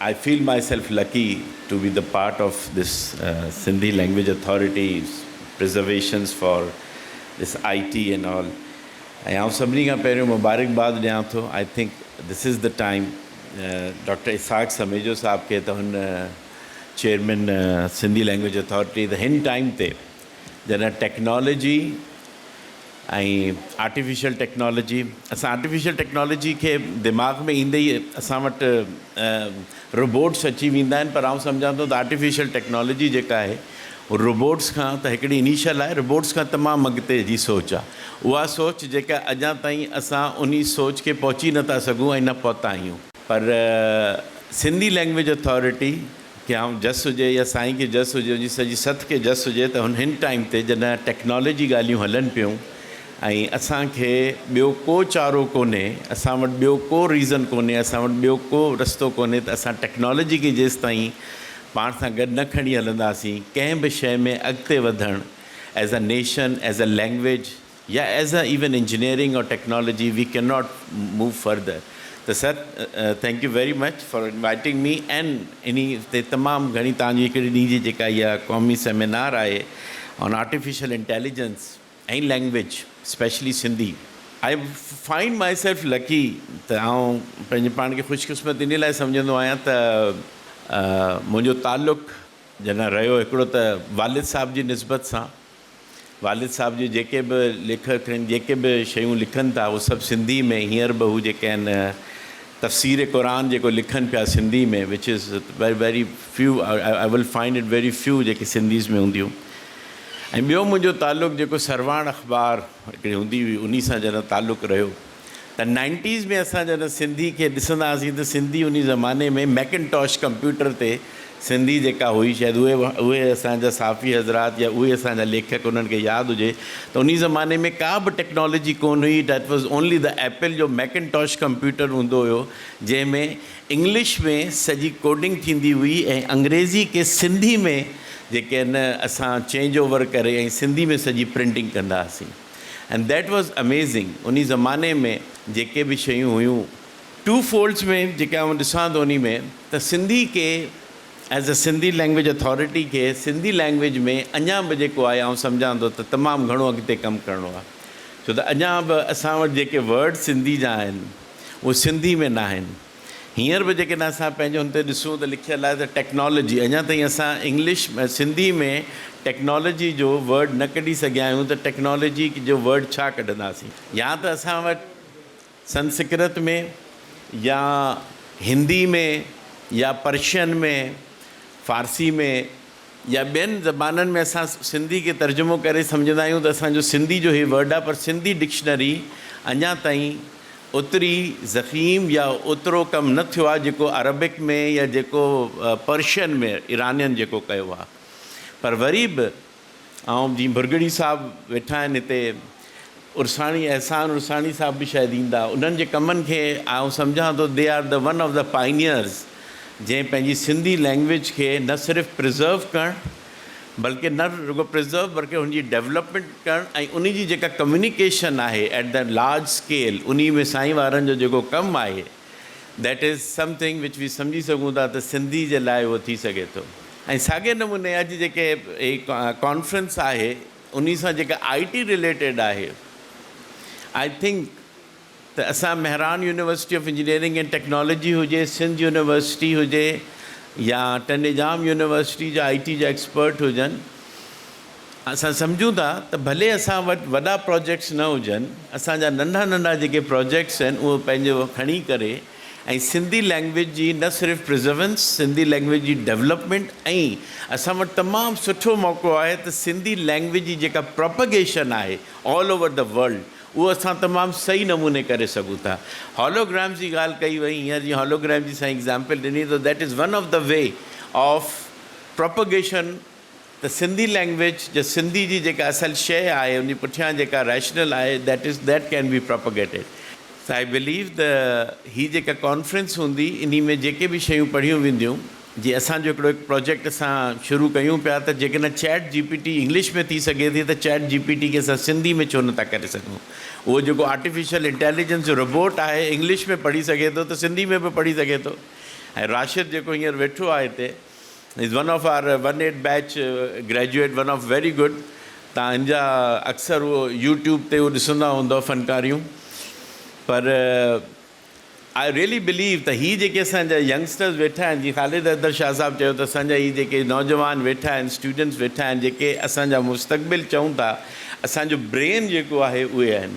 I feel myself lucky to be the part of this Sindhi language authority preservations for this I T and all ۽ آئون سڀني کان پهريون مبارڪباد ڏيان ٿو I think this is the time doctor Ishaq Samejo صاحب کي ته هن چيئرمين سنڌي لينگويج اٿارٽي ته هن ٽائيم تي جڏهن ٽيڪنالاجي ۽ آرٽيفيشل ٽيڪنالاجي اسان آرٽيفيشل ٽيڪنالاجي کي دماغ ۾ ايندي ئي اسان وٽ روبوٽس اچي ويندا آهن پر آئون سمجهان ٿو ته آرٽيفيشل ٽيڪنالاجي جيڪا آهي روبوٽس کان ته هڪڙي انيشل آهي روبوٽس کان تمام اڳتي جي سوچ آهي اها سوچ جيڪا اڃا تائين اسان انهي سوچ کي پهچي نٿا سگهون ۽ نه پهتا آهيون پر سنڌي لينگويج اٿارٽي کي آئون جس هجي يا سائين کي جس هجي ان جي سڄي سٿ کي جس هجي ته هن هن ٽائيم تي جڏهن ٽيڪنالاجي ڳالهيون هلن پيون ۽ اسان کي ٻيو ڪو چارو ڪونهي اسان وٽ ٻيو ڪو ريزن ڪونهي اسان وٽ ٻيو ڪو رستو ڪونهي ته اسان ٽيڪنالاجي کي جيستائين پاڻ سان گڏ نه کڻي هلنداسين ڪنهن به شيء ۾ اڳتي وڌڻ as a nation as a language يا as a even engineering or technology we can not move further ته sir thank you very much for inviting me and انهي تي تمام گهڻي توهان جي هڪڙي ڏينهن جي جيڪا اها قومي سيمينار آهي on artificial intelligence ۽ language specially Sindhi I find myself lucky ته آئون پنهنجي پاڻ کي خوش قسمت انهي لاء سمجهندو آهيان ته منهنجو تعلق جڏهن رهيو هڪڙو ته والد صاحب جي نسبت سان والد صاحب جون جيڪي به ليکڪ آهن جيڪي به شيون لکن ٿا اهو سڀ سنڌي ۾ هينئر به هو جيڪي آهن تفسير قرآن جيڪو لکن پيا Sindhi ۾ which is very few I will find it very few جيڪي سنڌيز ۾ هونديون ۽ ٻيو منهنجو تعلق جيڪو سرواڻ اخبار هڪڙي هوندي هئي انهي سان جڏهن تعلق رهيو ته نائنٽيز ۾ اسان جڏهن سنڌي کي ڏسندا هئاسين ته سنڌي انهي زماني ۾ ميڪنٽاش ڪمپيوٽر تي سنڌي جيڪا هئي شايد اهي اهي اسان جا صحافي حضرات يا اهي اسان جا ليکڪ انهن کي ياد هجي ته انهي زماني ۾ ڪا به ٽيڪنالاجي ڪونه هئي that was only the Apple جو ميڪنٽاش ڪمپيوٽر هوندو هيو جنهن ۾ انگلش ۾ سڄي ڪوڊنگ ٿيندي هئي ۽ انگريزي کي سنڌي ۾ جيڪي آهن اسان چينج اوور ڪري ۽ سنڌي ۾ سڄي پرنٽنگ ڪندا هئاسين. And that was amazing انهي زماني ۾ جيڪي به شيون هيون ٽو فولڊس ۾ جيڪي آئون ڏسان ٿو انهي ۾ ته سنڌي کي as a Sindhi language authority کي سنڌي لينگويج ۾ اڃا به جيڪو آهي آئون سمجهان ٿو ته تمام گهڻو اڳتي ڪم ڪرڻو آهي ڇو ته اڃا به اسان وٽ جيڪي ورڊ سنڌي جا آهن اهي سنڌي ۾ ناهن. هينئر به جيڪڏهن اسان پنهنجي هن تي ڏسون ته لکيل آهي ته ٽيڪنالاجي اڃا تائين اسان انگلش سنڌي ۾ ٽيڪنالاجي جو ورڊ نه ڪڍي سگهيا آهيون ته ٽيڪنالاجي جو ورڊ ڇا ڪڍنداسين يا ته اسان وٽ سنسڪرت ۾ يا هندي ۾ يا پرشين ۾ فارسي ۾ يا ٻين زبانن ۾ اسان سنڌي کي ترجمو ڪري سمجهندا آهيون ته اسان جو سنڌي جو هي ورڊ آهي پر سنڌي ڊڪشنري اڃا تائين اوتري ضخيم يا اوترو ڪم نه ٿيو آهي جيڪو عربڪ ۾ يا جيڪو پرشين ۾ ايرانين جيڪو ڪيو آهي پر وري به آئون جيئن ڀرڳڙي صاحب ويٺا آهن هتي عرساڻي احسان عرساڻي صاحب به شايد ايندا انهن جي ڪمن کي آئون سمجهان ٿو they are the one of the pioneers جنهن پنهنجي سنڌي لينگويج کي نه صرف پرزرو ڪرڻ بلڪه نه رڳو پرزرو بلڪه ان جي ڊولپمينٽ ڪرڻ ۽ ان جي جيڪا ڪميونيڪيشن آهي ايٽ the large scale انهي ۾ سائين وارن جو جيڪو ڪم آهي that is something which we سمجهي سگهون ٿا ته سنڌي جي لاء اهو ٿي سگهي ٿو ۽ ساڳئي نموني اڄ جيڪي هي ڪانفرنس آهي انهي سان جيڪا آئي ٽي رليٽيڊ آهي I think ته اسان Mehran university of engineering and technology هجي سنڌ يونيورسٽي هجي يا ٽنڊيڄام يونيورسٽي جا آئي ٽي جا ايڪسپرٽ هجن اسان سمجهون ٿا ته ڀلي اسان وٽ وڏا پراجيڪٽس نه هجن اسان جا ننڍا ننڍا جيڪي پراجيڪٽس آهن اهي پنهنجو کڻي ڪري ۽ سنڌي لينگويج جي نه صرف پرزرونس سنڌي لينگويج جي ڊولپمينٽ ۽ اسان وٽ تمام سٺو موقعو آهي ته سنڌي لينگويج جي جيڪا پروپگيشن آهي آل اوور the world اهو اسان تمام صحيح نموني ڪري سگهون ٿا. هالوگرامز جي ڳالهه ڪئي وئي هينئر جيئن هالوگرام جي سائين ايگزامپل ڏني ته that is one of the way of propagation ته سنڌي لينگويج جا سنڌي جي جيڪا اصل شيء آهي ان جي پٺيان جيڪا ريشنل آهي that is that can be propagated so I believe ته هي جيڪا ڪانفرنس هوندي انهي ۾ جيڪي به شيون پڙهيون وينديون جي اسان جو هڪڙو هڪ پروجيڪٽ اسان شروع ڪيون پيا ته جيڪڏهن چيٽ جي پي ٽي انگلش ۾ ٿي سگهي ٿي ته چيٽ جي پي ٽي کي اسان سنڌي ۾ ڇو نٿا ڪري سگهون اهو جيڪو آرٽيفيشل انٽيليجنس جو روبوٽ آهي انگلش ۾ پڙهي سگهي ٿو ته سنڌي ۾ به پڙهي سگهي ٿو. ۽ راشد جيڪو هينئر ويٺو آهي هتي is one of our one eight batch graduate one of very good تان هن جا اڪثر اهو يوٽيوب تي اهو ڏسندا هوندؤ فنڪاريون پر I really بليو ته هي جيڪي اسان جا ينگسٽرز ويٺا آهن جيئن خالد حيدر شاهه صاحب چيو ته اسان جا هي جيڪي نوجوان ويٺا آهن اسٽوڊنٽس ويٺا آهن جيڪي اسان جا مستقبل چئون ٿا اسان جو برين جيڪو آهي اهي آهن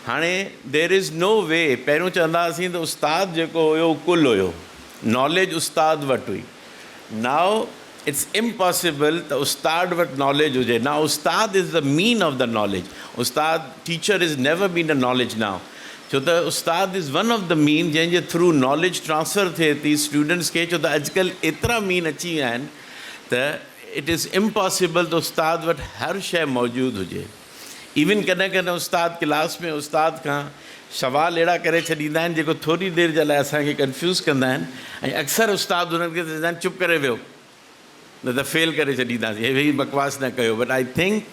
هاڻي دير از نو وي پهريون چوندا هئاسين ته استاد جيڪو هيو اهو ڪل هيو ناليج استاد وٽ هئي نائو it's impossible ته استاد وٽ ناليج هجي نائو استاد از the main of the knowledge استاد teacher is never been a knowledge now ڇو ته استاد is one of the main جنهن جي ٿرو ناليج ٽرانسفر ٿئي ٿي اسٽوڊنٽس کي ڇو ته اڄڪلهه ايترا مين اچي ويا آهن ته it is impossible ته استاد وٽ هر شيء موجود هجي ايون ڪڏهن ڪڏهن استاد ڪلاس ۾ استاد کان سوال اهڙا ڪري ڇڏيندا آهن جيڪو ٿوري دير جي لاء اسان کي ڪنفيوز ڪندا آهن ۽ اڪثر استاد انهن کي چوندا آهن چپ ڪري ويهو نه ته فيل ڪري ڇڏينداسين هي بڪواس نه ڪيو بٽ I think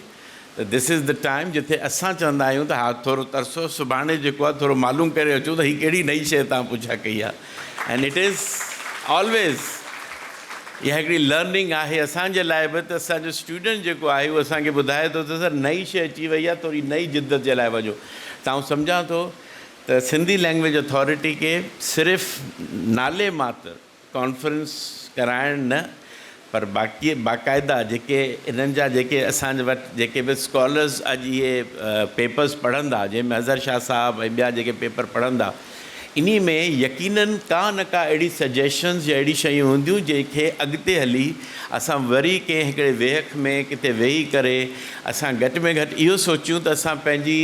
ته دس از the time جتي اسان چوندا آهيون ته ها ٿورو ترسو سڀاڻي جيڪو آهي ٿورو معلوم ڪري اچون ته هي ڪهڙي نئي شيء توهان پڇا ڪئي آهي اينڊ it is always اها هڪڙي لرننگ آهي اسان جي لاء به ته اسان جو اسٽوڊنٽ جيڪو آهي اهو اسان کي ٻڌائي ٿو ته سر نئي شيء اچي وئي آهي ٿوري نئي جدت جي لاء وڃو ته آئون سمجهان ٿو ته سنڌي لينگويج اٿارٽي کي صرف نالي ماتر ڪانفرنس ڪرائڻ نه پر باقي باقاعده جيڪي انهن جا جيڪي اسان وٽ جيڪي به اسڪالرز اڄ اهي پيپرز پڙهندا جنهن ۾ اظهر شاهه صاحب ۽ ٻيا جيڪي پيپر پڙهندا انهي ۾ يقينن ڪا نه ڪا اهڙي سجيشنز يا اهڙي شيون هونديون جنهن کي اڳتي هلي اسان وري ڪنهن هڪڙي ويهڪ ۾ ڪٿي ويهي ڪري اسان گهٽ ۾ گهٽ اهو سوچيون ته اسان پنهنجي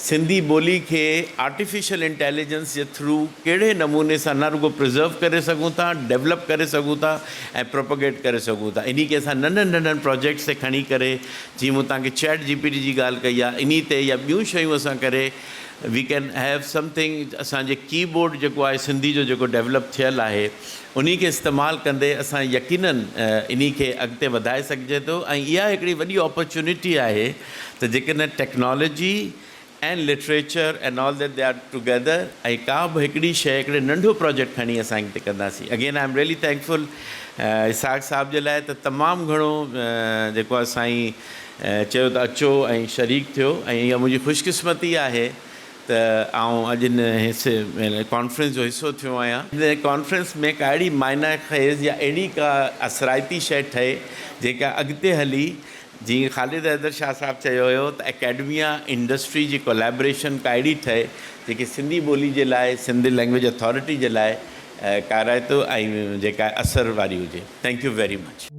سنڌي ٻولي کي آرٽيفيشل انٽيليجنس جي ٿرو ڪهڙي نموني سان نه رڳو پرزرو ڪري سگهون ٿا، ڊيولپ ڪري سگهون ٿا ۽ پروپگيٽ ڪري سگهون ٿا. انهي کي اسان ننڍن ننڍن پراجيڪٽس تي کڻي ڪري جيئن مون توهان کي چيٽ جي پي ٽي جي ڳالهه ڪئي آهي انهي تي يا ٻيون شيون اسان ڪري وي ڪين هيو سمٿنگ اسان جي ڪي بورڊ جيڪو آهي سنڌي جو جيڪو ڊيولپ ٿيل آهي انهي کي استعمال ڪندي اسان يقينن انهي کي اڳتي وڌائي سگهجي ٿو ۽ اها هڪڙي وڏي اپرچونٽي آهي ته جيڪڏهن technology ۽ literature and all that they are together ۽ ڪا به هڪڙي شيء هڪڙي ننڍو پراجيڪٽ کڻي اسان اڳتي ڪنداسين again I am really thankful Ishaq صاحب جي لاء ته تمام گهڻو جيڪو آهي سائين چيو ته اچو ۽ شريڪ ٿيو ۽ اها منهنجي خوش قسمتي آهي ته آئون اڄ هن حصي ڪانفرنس جو حصو ٿيو آهيان. هن ڪانفرنس ۾ ڪا اهڙي معنيٰ خيز يا اهڙي ڪا اثرائتي شيء ٺهي جيڪا اڳتي هلي جيئن خالد حيدر شاهه صاحب چيو هيو ته اڪيڊميا انڊسٽري جي ڪوليبريشن ڪا اهڙي ٺهي جيڪي سنڌي ٻولي جي لاء سنڌ لينگويج اٿارٽي جي لاء ڪارائتو ۽ جيڪا اثر واري هجي. Thank you very much.